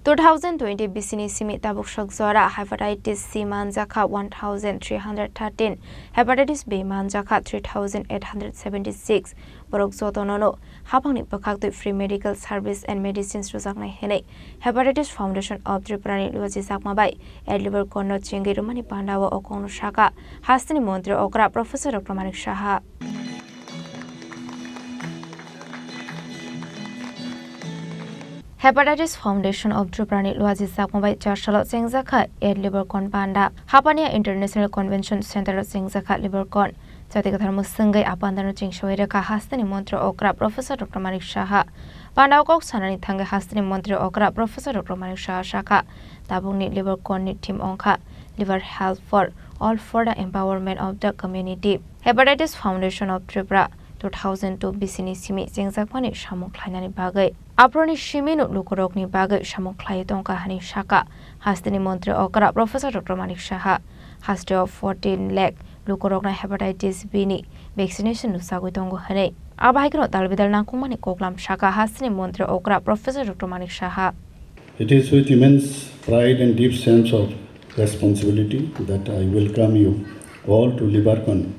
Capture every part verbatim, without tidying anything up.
Two thousand twenty bisini simi tabuk sok jora hepatitis C manjakha one thousand three hundred thirteen, hepatitis B manjakha three thousand eight hundred seventy six, borok jotono no haphangni bwkhaktwi free medical service and medicines rwjaknai hwnwi Hepatitis Foundation of Tripura ni luachi chakma bai Ed Liver Corn no chengwi rwmani panda o okong no sakha hasteni montri okra Professor Doctor Manik Saha. Hepatitis Foundation of Tripura ni luachi chakma bai char salo chengjakha Ed Liver Corn panda. Hapania International Convention Center o chengjakha Liver Corn. Jati kwthar mwswngwi a pandano chengsawi rwkha hasteni montri okra Professor Doctor Manik Saha. Pandao kok sanani thangwi hasteni montri okra Professor Doctor Manik Saha sakha, tabukni Liver Corn ni theme wngkha Liver Health for All for the Empowerment of the Community. Hepatitis Foundation of Tripura two thousand two bisini simi chengjakmani samung khlainani bagwi, aphuruni simino lukurokni bagwi samung khlaiwi tongkha hwnwi sakha hasteni montri okra Professor Doctor Manik Saha. Hasteo fourteen lakh lukurokno hepatitis B ni vaccination rwchagwi tongo hwnwi. Abo hai kheno dalbidal nangkukmani koklam sakha hasteni montri okra Professor Doctor Manik Saha. It is with immense pride and deep sense of responsibility that I welcome you all to Livercon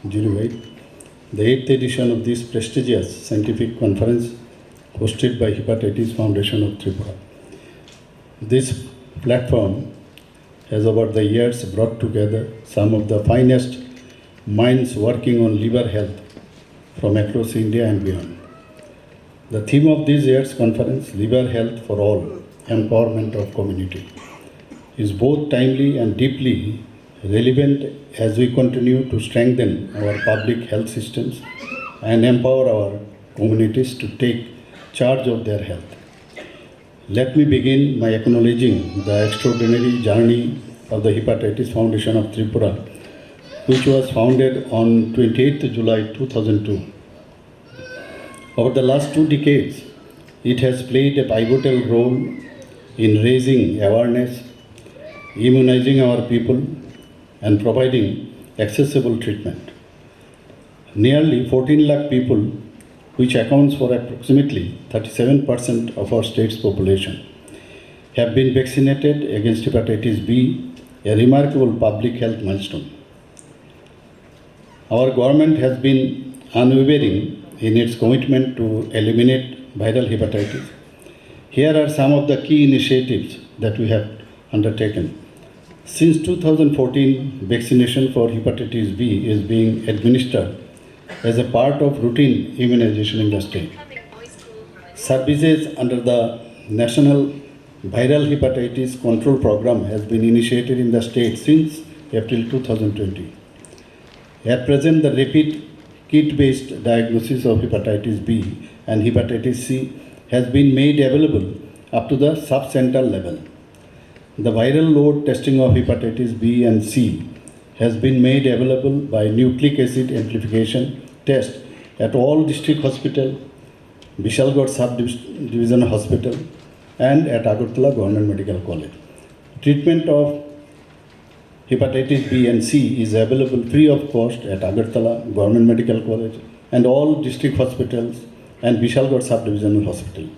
zero eight, the eighth edition of this prestigious scientific conference hosted by Hepatitis Foundation of Tripura. This platform has over the years brought together some of the finest minds working on liver health from across India and beyond. The theme of this year's conference, Liver Health for All, Empowerment of Community, is both timely and deeply relevant as we continue to strengthen our public health systems and empower our communities to take charge of their health. Let me begin by acknowledging the extraordinary journey of the Hepatitis Foundation of Tripura, which was founded on twenty-eighth July two thousand two. Over the last two decades, it has played a pivotal role in raising awareness, immunizing our people, and providing accessible treatment. Nearly fourteen lakh people, which accounts for approximately thirty-seven percent of our state's population, have been vaccinated against hepatitis B, a remarkable public health milestone. Our government has been unwavering in its commitment to eliminate viral hepatitis. Here are some of the key initiatives that we have undertaken. Since two thousand fourteen, vaccination for hepatitis B is being administered as a part of routine immunization in the state. Services under the National Viral Hepatitis Control Program has been initiated in the state since April two thousand twenty. At present, the rapid kit-based diagnosis of hepatitis B and hepatitis C has been made available up to the sub-center level. The viral load testing of hepatitis B and C has been made available by nucleic acid amplification test at all district hospital, Bishalgarh Sub-Division Hospital, and at Agartala Government Medical College. Treatment of hepatitis B and C is available free of cost at Agartala Government Medical College and all district hospitals and Bishalgarh Sub-Divisional Hospital.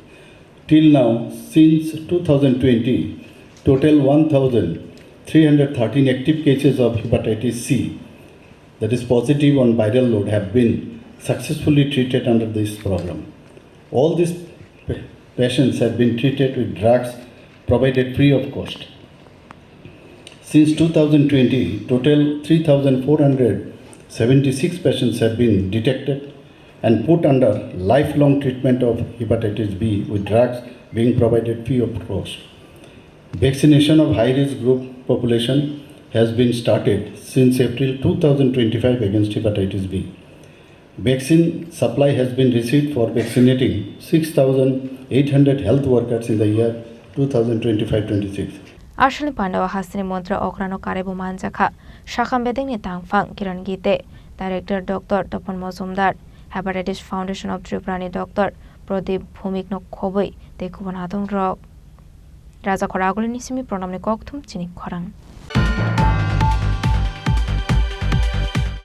Till now, since two thousand twenty, total one thousand three hundred thirteen active cases of hepatitis C, that is positive on viral load, have been successfully treated under this program. All these pa-, patients have been treated with drugs provided free of cost. Since two thousand twenty, total three thousand four hundred seventy-six patients have been detected and put under lifelong treatment of hepatitis B, with drugs being provided free of cost. Vaccination of high-risk group population has been started since April two thousand twenty-five against hepatitis B. Vaccine supply has been received for vaccinating six thousand eight hundred health workers in the year two thousand twenty-five twenty-six. Aswkni pandao hasteni montri okrano karaibo manjakha Sakham bedengni tangphang Kiran Gite, Director Doctor Tapan Mojumdar, Hepatitis Foundation of Tripura ni Doctor Pradip Bhumik no khobwi tei kubun adongrok. Rajakhor Agulini simi Pranamni kokthum chini khorang.